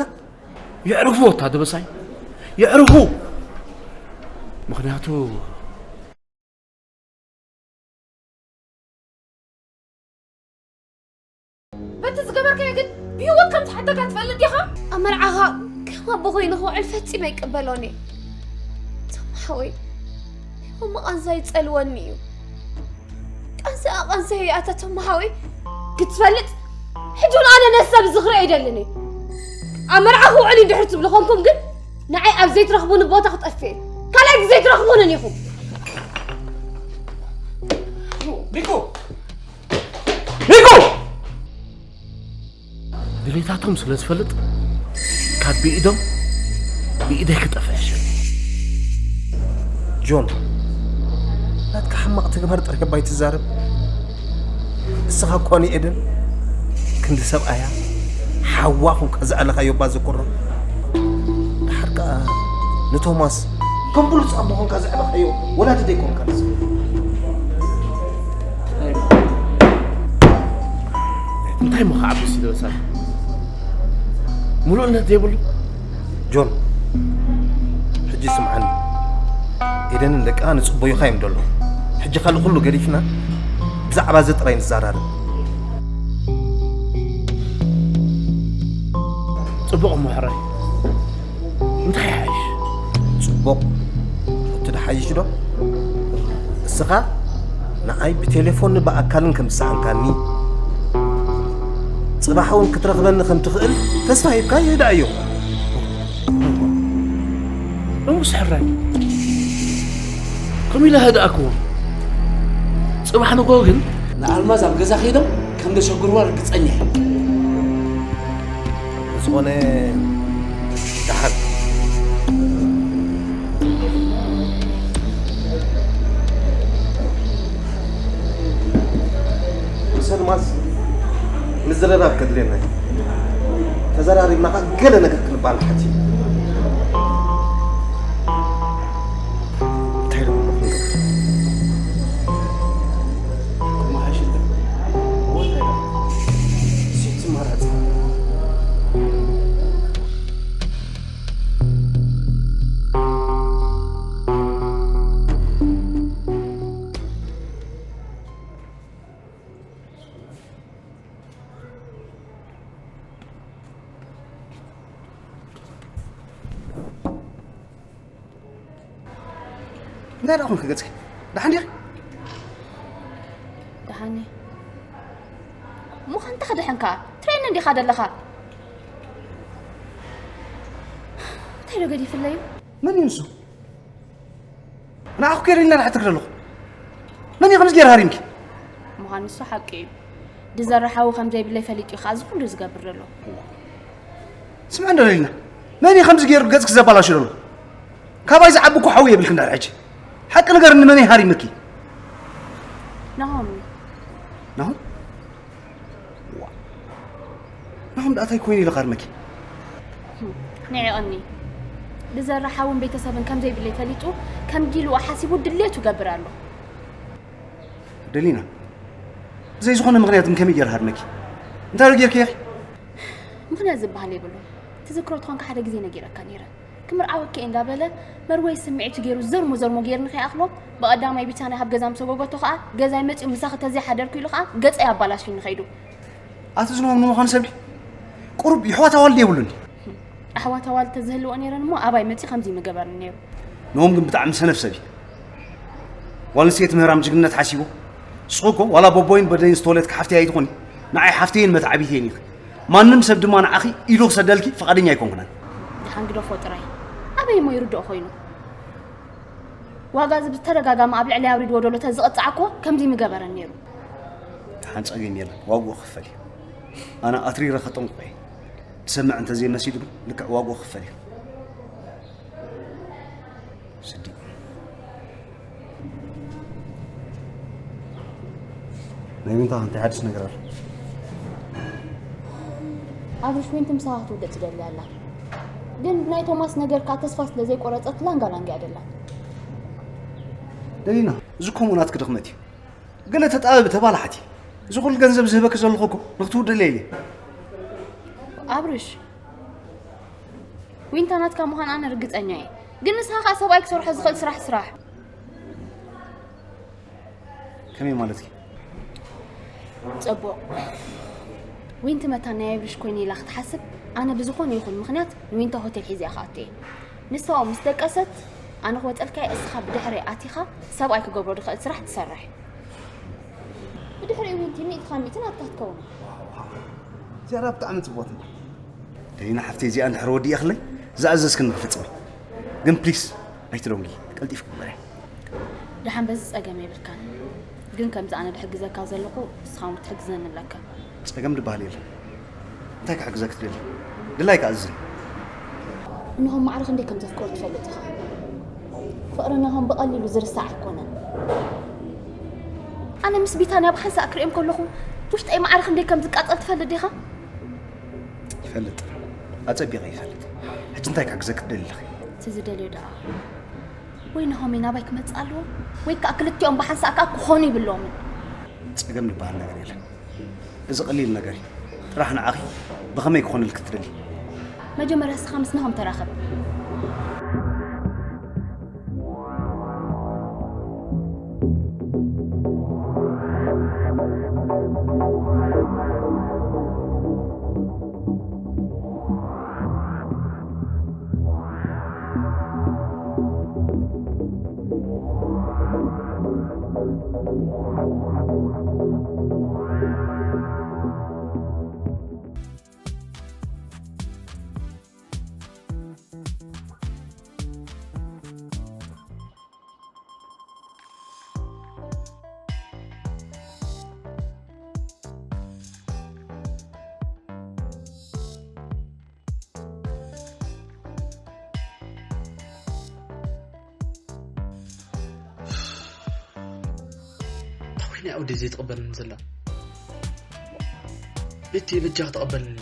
የዕርፉ ወታ ደበሳይ የዕርፉ። ምኽንያቱ በቲ ዝገበርካዮ ግን ብህይወት ከም ዝሓተካ ትፈልጥ ዲኻ? ኣብ መርዓኻ ከም ኣቦ ኮይኑ ክውዕል ፈጺመ ኣይቅበሎን እየ። ተማ ሓወይ፣ ከምኡ ቃንዛ ይጸልወኒ እዩ። ቃንዛ ቃንዛ እዩ ኣታ ተማ ሓወይ። ክትፈልጥ ሕጂ እውን ኣነ ነዚ ሰብ እዚ ክርኢ ኣይደልን እየ። ኣብ መርዓ ክውዕል እዩ እንድሕር ትብሉ ኮንኩም ግን ንዓይ ኣብ ዘይትረኽቡኒ ቦታ ክጠፍእ እየ። ካልኣይ ግዜ ኣይትረኽቡንን ኢኹም። ኒኮ! ኒኮ! ድሌታቶም ስለ ዝፈልጥ ካብ ብኢዶም ብኢደይ ክጠፍእ እየ። ጆን፣ ናትካ ሕማቕ ተግባር ጥራሕ እባ ኣይትዛረብ። እስኻ እኳ ንኤደን ክንዲ ሰብኣያ ሓዋ ኮንካ ዘዕለኻዮ እባ ዘኩሮ። ደሓር ከኣ ንቶማስ ከም ብሉጽ ኣቦ ኮንካ ዘዕለኻዮ ወላዲ ደይኮንካ ንስኻ። እንታይ እሞ ክዓብስ ኢለ በሳል? ምሉእነት ዘይብሉ። ጆን፣ ሕጂ ስምዓኒ። ኤደንን ደቃ ንጽበዩኻ እዮም ደሎ። ሕጂ ካልእ ኩሉ ገዲፍና ብዛዕባ እዚ ጥራይ ንዘራረብ። ጽቡቕ እሞ ሕራይ። እንታይ ይሓይሽ? ጽቡቕ። እቲ ድሓይሽ ዶ? እስኻ ንዓይ ብቴሌፎን ብኣካልን ከም ዝሰኣንካኒ፣ ጽባሕ እውን ክትረኽበኒ ከም ትኽእል ተስፋ ሂብካ ይህድኣዮ። እሙስ ሕራይ ከምኡ ኢለ ህድኣክዎ። ጽባሕ ንግሆ ግን ንኣልማዝ ኣብ ገዛ ከይዶም ከም ዘሸግርዋ ርግጸኛ እየ። ዝኾነ ደሓን ምስ ኣልማዝ ምዝርራብ ከድልየና እዩ። ተዘራሪብና ኸዓ ገለ ነገር ክንበሃል ሓትት እዩ። እንታይ ደኣ ክንገብር? ክመሓየሸልካ? እወ፣ እንታይ ደኣ? ስቲ ኣማራጺ። እንታይ ደኣ ኾንኪ ገጽኪ? ደሓን ዲኺ? ደሓን እየ። እሞ ኸ እንታይ ክድሕን ከኣ? ትርእየኒ እንዲኻ ዘለኻ። እንታይ ዶ ገዲፍለይ እዩ? መን እዩ ንሱ? ንዓኹ ከይደልና ድሓር ትግሪ ኣለኹ። መን እዩ ከምዚ ገይሩ ሃሪምኪ? ምዃኑ ንሱ ሓቂ እዩ። ድዘርሓዊ ከም ዘይብለይ ፈሊጡ እዩ ከኣ እዚ ኩሉ ዝገብር ዘሎ። ስምዒ እንዶ ደሊና፣ መን እዩ ከምዚ ገይሩ ገጽኪ ዘባላሹ ዘሎ? ካባይ ዝዓቢ እኮ ሓዊ የብልኪ እንዳ ሕጂ። ሓቂ ንገርኒ፣ መን እዩ ሃሪምኪ? ናሆም እዩ። ናሆም? ዋ። ናሆም ደኣ እንታይ ኮይኑ ኢሉ ካርመኪ? ንዒቕኒ። ድዘርሓውን ቤተሰብን ከም ዘይብለይ ፈሊጡ ከም ጊልኡ ሓሲቡ ድሌቱ ገብር ኣሎ። ደሊና፣ ብዘይ ዝኾነ ምኽንያት ግን ከመይ ገይሩ ሃርመኪ? እንታይ ዶ ጌርኪ ኢኺ? ምኽንያት ዝበሃል የብሉን። ትዝክሮ ተኾንካ ሓደ ግዜ ነጊረካ ነይረ። ክምርዓወኪ እየ እንዳበለ መርወይ ስምዒቱ ገይሩ ዘርሞ ዘርሞ ገይርኒ ከይኣኽሎ ብቐዳማይ ቢታንያ ካብ ገዛ ምስ ወገገቶ ከኣ ገዛይ መጺኡ ምሳኺ ተዘይሓደርኩ ኢሉ ከኣ ገጸይ ኣባላሽዩኒ ከይዱ። ኣቲ ዝንሆም ንምዃኑ ሰብ ድዩ? ቁሩብ የሕዋት ኣዋልድ የብሉን ድዩ? ኣሕዋት ኣዋልድ ተዝህልዎ ነይረን እሞ ኣባይ መጺኡ ከምዚ ምገበርኒ ነይሩ። ንሆም ግን ብጣዕሚ ሰነፍ ሰብ እዩ። ጓል ኣንስተይቲ ምህራም ጅግንነት ሓሲቡ። ንስኺ እኮ ዋላ ቦቦይን በደይን ዝተወለድኪ ሓፍተይ ኣይትኾኒ። ንዓይ ሓፍተይን መተዓቢተይን ኢኺ። ማንም ሰብ ድማ ንዓኺ ኢዱ ክሰደልኪ ፍቓደኛ ኣይኮንኩናን። ደሓን ግደፎ ጥራይ። ኣበይ እሞ ይርድኦ ኮይኑ? ዋጋ እዚ ብተደጋጋሚ ኣብ ልዕሊ ኣውሪድዎ ደሎ ተዝቕጻዕ እኮ ከምዚ ምገበረን ነይሩ። ደሓን ጸገም የለን፣ ዋግኡ ክፈል እዩ። ኣነ ኣትሪረ ከጠንቅቖ እየ። ዝሰምዕ እንተዘይመሲሉ ግን ልክዕ ዋግኡ ክፈል እዩ። ስዲ ናይ ዊንታ እንታይ ሓድሽ ነገር ኣሎ? ኣብርሽ ዊንቲ ምሳኻ ክትውድእ ትደሊ ኣላ። ግን ናይ ቶማስ ነገር ከኣ ተስፋ ስለ ዘይቆረጸት ላንጋ ላንጋ እያ ደላ። ደሊና፣ እዚ ከምኡ ናትኪ ድኽመት እዩ። ገለ ተጣበቢ ተባላሓቲ። እዚ ኩሉ ገንዘብ ዝህበኪ ዘለኹ እኮ ንክትውድእለይ ኢለ። ኣብርሽ፣ ዊንታ ናትካ ምዃን ኣነ ርግጸኛ እየ። ግን ንስኻ ከኣ ሰብኣይ ክሰርሖ ዝኽእል ስራሕ ስራሕ። ከመይ ማለትኪ? ጽቡቕ። ዊንቲ መታን ናይ ኣብርሽ ኮይነ ኢላ ክትሓስብ፣ ኣነ ብዝኾነ ይኹን ምኽንያት ንዊንታ ሆቴል ሒዘያ ክኣቱ እየ። ንሳ ምስ ደቀሰት፣ ኣነ ክወጸልካ እየ፣ እስኻ ብድሕረይ ኣቲኻ ሰብኣይ ክገብሮ ዝኽእል ስራሕ ትሰርሕ። ብድሕሪኡ ዊንቲ ሚእቲ ካብ ሚእቲ ናትካ ክትከውን እያ። እዚኣ ብጣዕሚ ጽቡቕቲ። ደሊና ሓፍተይ፣ እዚኣ እንድሕር ወዲእክለይ ዝኣዘዝክኒ ክፍጽም እየ። ግን ፕሊስ ኣይትደንጉ፣ ቀልጢፍ ግበረ። ደሓን በዚ ጸገም የብልካን፣ ግን ከምዚ ኣነ ድሕግዘካ ዘለኹ ንስኻ እውን ክትሕግዘኒ ኣለካ። ጸገም ዝበሃል የለን። እንታይ ክሕግዘክ ትደሊ? ድላይካ እዝን። እንሆም ማዕረ ክንደይ ከም ዘፍቅሮ ትፈልጥ ኢኻ። ፍቕሪ ናሆም ብቐሊሉ ዝርሳዕ ኣይኮነን። ኣነ ምስ ቢታንያ ብሓንሳእ ክርእዮም ከለኹ ውሽጠይ ማዕረ ክንደይ ከም ዝቃጸል ትፈልጥ ዲኻ? ይፈልጥ፣ ኣጸቢቐ ይፈልጥ። ሕጂ እንታይ ክሕግዘክ ትደሊ ኣለኺ? እቲ ዝደልዮ ደኣ ወይ ናሆመይ ናባይ ክመጽእ ኣለዎ ወይ ከኣ ክልቲኦም ብሓንሳእ ከኣ ክኾኑ ይብሎምን። ጸገም ዝበሃል ነገር የለን። እዚ ቀሊል ነገር እዩ። ጥራሕ ንዓኺ ብኸመይ ክኾነልኪ ትደሊ? መጀመርያ ንስኻ ምስ ናሆም ተራኸብ። እንታይ ኮይና እያ ወደይ ዘይትቕበለኒ ዘላ? ቤቲ በጃ ክትቐበልኒ።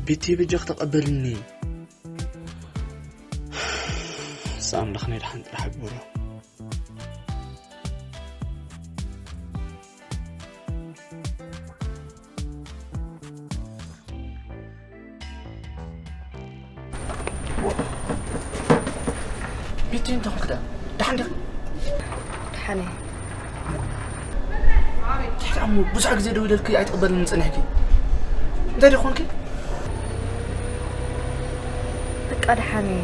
ቤቲ በጃ ክትቐበልኒ። ኣምላኽ ናይ ደሓን ጥራሕ ግበሮ። ቤቲ እንታይ ኮንክ ደኣ? ደሓን ዲኺ? ደሓን እየ። ትሕቲ ዓሙ ብዙሕ ግዜ ደዊለልኪ ኣይትቕበልኒ ጸኒሕኪ። እንታይ ዲኺ ኮንኪ? በቃ ደሓን እየ።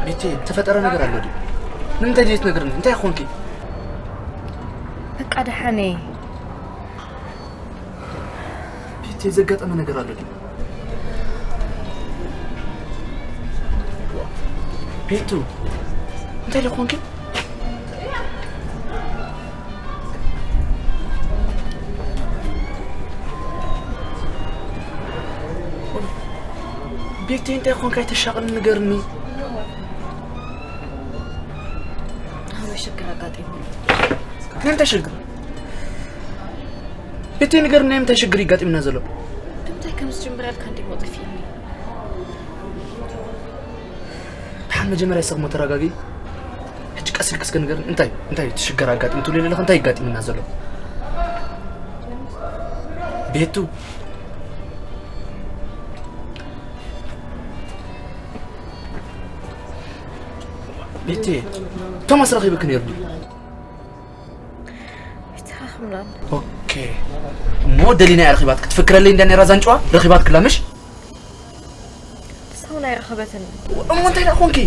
ቤቲ፣ ዝተፈጠረ ነገር ኣሎ ድዩ? ንምንታይ ድዩ ትነግርኒ? እንታይ ኮንኪ? በቃ ደሓን እየ። ቤቲ፣ ዘጋጠመ ነገር ኣሎ ድዩ? ቤቱ፣ እንታይ ደኣ ኮንኪ? ቤቲ፣ እንታይ ኮንካ? ኣይተሻቕል፣ ንገርኒ። ኣበይ ሽግር ኣጋጢሙ? ንምንታይ ሽግር? ቤቲ፣ ንገርኒ፣ ናይ ምንታይ ሽግር እዩ ኣጋጢሙና ዘሎ? ብምንታይ ከም ዝጅምር ያልካ እንዲሞ ጠፊእኒ። ደሓን መጀመርያ ስቕ እሞ ተረጋጊ። ሕጂ ቀስ ኢልኪ እስከ ንገርኒ፣ እንታይ፣ እንታይ ሽግር ኣጋጢሙ ትብሊ ዘለኺ? እንታይ ኣጋጢሙና ዘሎ? ቤቱ። ቤቲ፣ ቶማስ ረኺብኪ ነይሩ ድዩ? ኣይተራኸብናን። ኦኬ። እሞ ደሊና እያ ረኺባትኪ። ትፍክረለይ እንድያ ነይራ እዛ ኣንጭዋ? ረኺባትክላ ምሽ? ንሳ እውን ኣይረኸበትን። እሞ እንታይ ደኣ ኮንኪ?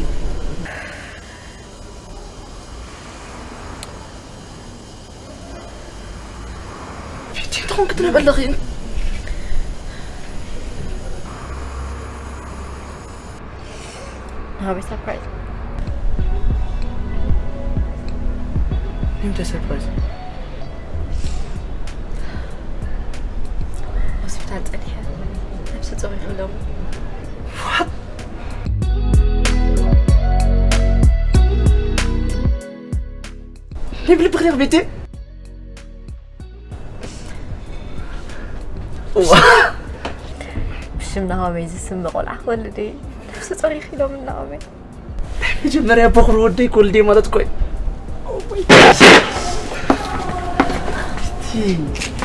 ቤቲ፣ እንታይ ኮንኪ ትነብሪ ኣለኺ? ናበይ ሰርፕራይዝ? ንምንታይ ሰርፕራይዝ? ሆስፒታል ጸኒሐ ነብሰ ጾር ኢሎም። What? ናይ ብልቢ ክሪኽ ቤቲ? ዋ። ብሽም ናሆመይ ዝስመ ቆልዓ ክወልድ እየ። ነብሰ ጾር ኢኺ ኢሎም ናሆመይ። መጀመርያ በኹሪ ወደይ ክወልድ እየ ማለት እኮ እዩ። Oh my God። ኪ